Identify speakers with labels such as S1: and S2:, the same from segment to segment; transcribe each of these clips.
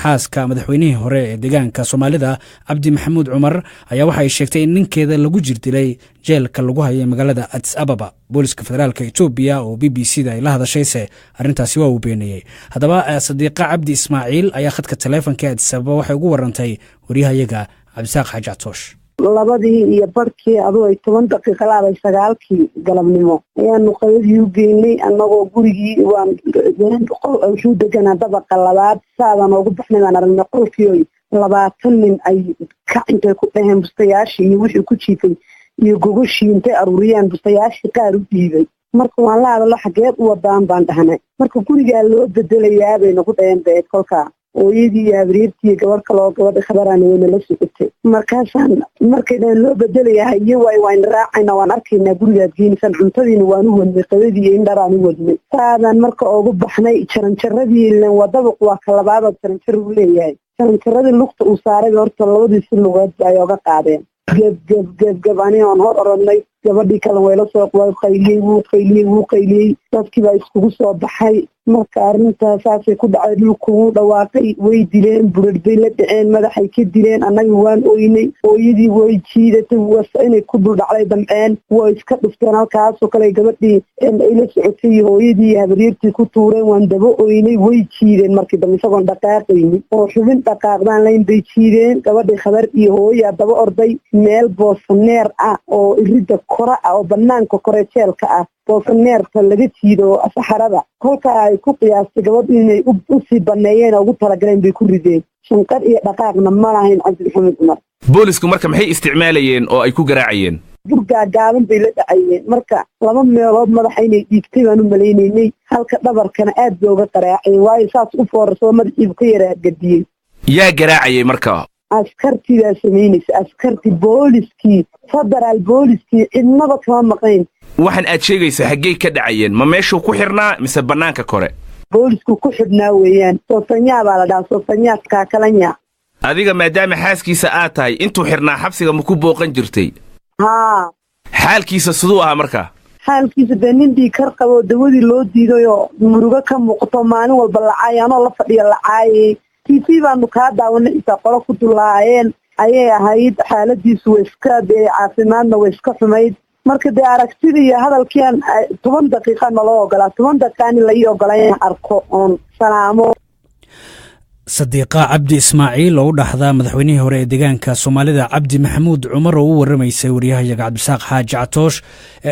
S1: Xaaska madaxweynihii hore ee deegaanka Soomaalida, Cabdi Maxamuud Cumar, ayaa waxa ay sheegtay in ninkeeda lagu jirdilay jeelka lagu hayay magaalada Adis Ababa. Booliska federaalka Etoobiya oo BBC da ay la hadashayse arrintaasi waa uu beeniyey. Haddaba, Sadiiqa Cabdi Ismaaciil ayaa khadka taleefonka ee Adis Ababa waxay ugu warantay waryahayaga Cabdisaaq Xaaji Catoosh.
S2: 2:30-kii, aduu ay 10 daqiiqa laabay 9-kii galabnimo, ayaanu qadadii u geynay. Annagoo gurigii waan wuxuu deganaa dabaqa labaad, saabaan oogu baxnay baan aragnay qolkii oy 20 nin ay kac intay ku dhaheen, bustayaashii iyo wixii ku jiifay iyo gogoshii intay aruuriyeen, bustayaashii qaar u dhiibay. Marka waan la hadalo, "Xageed u wadaan?" baan dhahnay. Marka "Gurigaa loo bedelayaa" bay nagu dhaheen. Beed kolkaa hooyadii iyo habriirtii, gabadh kaloo gabadha khabaraana wayna la socotay. Markaasaan markay dhahen loo bedelayaa iyo waay wayna raacayna, waan arkaynaa gurigaad geenaysaan. Cuntadiina waan u wadnay, qadadii iyo indharaan u wadnay. Saadaan marka ugu baxnay jaranjaradii, ilen waa dabaq, waa ka labaadoo jaranjar uu leeyahay, jaranjaradii lugta uu saaray horta labadiisi lugood ay oga qaadeen, geb geb geb geb. Anigoon hor orodnay, gabadhii kale wayla soo qayliyey, wuu qayliyey, wuu qayliyey, dadkii baa iskugu soo baxay. Marka arrintaa saasay ku dhacday. Dhulku wuu dhawaaqay, way dileen, burar bay la dhaceen, madaxay ka dileen. Annaga waan oynay, hooyadii way jiidatay, inay ku dul dhacday damceen, way iska dhufteen. Halkaasoo kale gabadhii ay la socotay iyo hooyadii iyo habaryartii ku tuureen. Waan daba oynay, way jiideen. Markii dambe isagoon dhaqaaqaynin oo xubin dhaqaaqdaan layn bay jiideen. Gabadhii Khabar iyo hooyaa daba orday. Meel boosaneer ah oo iridda kora ah oo banaanka kore jeelka ah, boosaneerta laga jiido saxarada, kolkaa ay ku qiyaastay gabadhu inay usii baneeyeen oo ugu talagaleen bay ku rideen. Shanqar iyo dhaqaaqna ma lahayn Cabdi Maxamed Cumar.
S3: Boolisku marka maxay isticmaalayeen oo ay ku garaacayeen?
S2: Burgaa gaaban bay la dhacayeen. Marka laba meelood madaxa inay dhiigtay baan u malaynaynay, halka dhabarkana aad bay uga qaraaceen, waayo saas u foorarsoo madaxiibu ka yaraa gadiyey.
S3: Yaa garaacayay marka?
S2: Askartii baa samaynaysa, askartii booliskii, federaal booliskii, cidnaba kama maqnayn.
S3: Waxaan aad sheegaysaa xaggey ka dhacayeen? Ma meeshuu ku xidhnaa mise bannaanka kore?
S2: Boolisku ku xidhnaa weeyaan. Soosanyaa baa la dhahaa, soosanyaa kaakalanya.
S3: Adiga maadaama xaaskiisa aad tahay, intuu xidhnaa xabsiga ma ku booqan jirtay?
S2: Haa.
S3: Xaalkiisa siduu ahaa marka?
S2: Xaalkiisa dee nin dhiig kar qaboo dawadii loo diidayoo murugo ka muuqato, maalin walba lacaay, anoo la fadhiyo lacaayay, TV baanu kaa daawanay, intaa qolo ku dullaayeen ayay ahayd. Xaaladiisu way iska dee caafimaadna way iska xumayd. Marka dee aragtida iyo hadalkiian 10 daqiiqa naloo ogolaa, 10 daqiiqaan la ii ogolaa inaan arko oon salaamo.
S1: Sadiiqa Cabdi Ismaaciil oo u dhaxda madaxweynihii hore ee deegaanka Soomaalida, Cabdi Maxamuud Cumar, oo u waramaysay waryahayaga Cabdisaaq Xaaji Catoosh.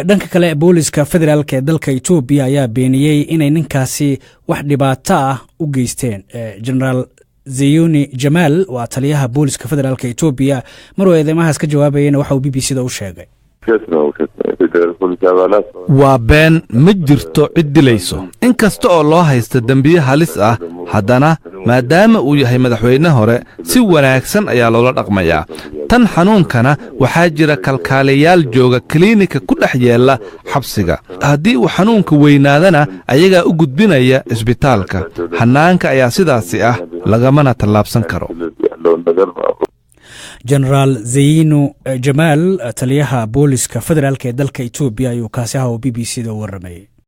S1: Dhanka kale, booliska federaalka ee dalka Etoobiya ayaa beeniyey inay ninkaasi wax dhibaato ah u geysteen. Generaal Zeyuni Jamaal waa taliyaha booliska federaalka Etoobiya. Maruu eedeymahaas ka jawaabayena waxa uu BBC da u sheegay:
S4: Waa been, ma jirto cid dilayso. In kasta oo loo haysta dembiye halis ah, haddana maadaama uu yahay madaxweyne hore, si wanaagsan ayaa loola dhaqmayaa. Tan xanuunkana waxaa jira kalkaaliyayaal jooga kiliinika ku dhex yeella xabsiga. Haddii uu xanuunka weynaadana, ayagaa u gudbinaya isbitaalka. Hannaanka ayaa sidaasi ah, lagamana tallaabsan karo.
S1: Generaal Zeyinu Jamaal, taliyaha booliska federaalka ee dalka Etoobiya, ayuu kaasi aha oo BBC da u warramayay.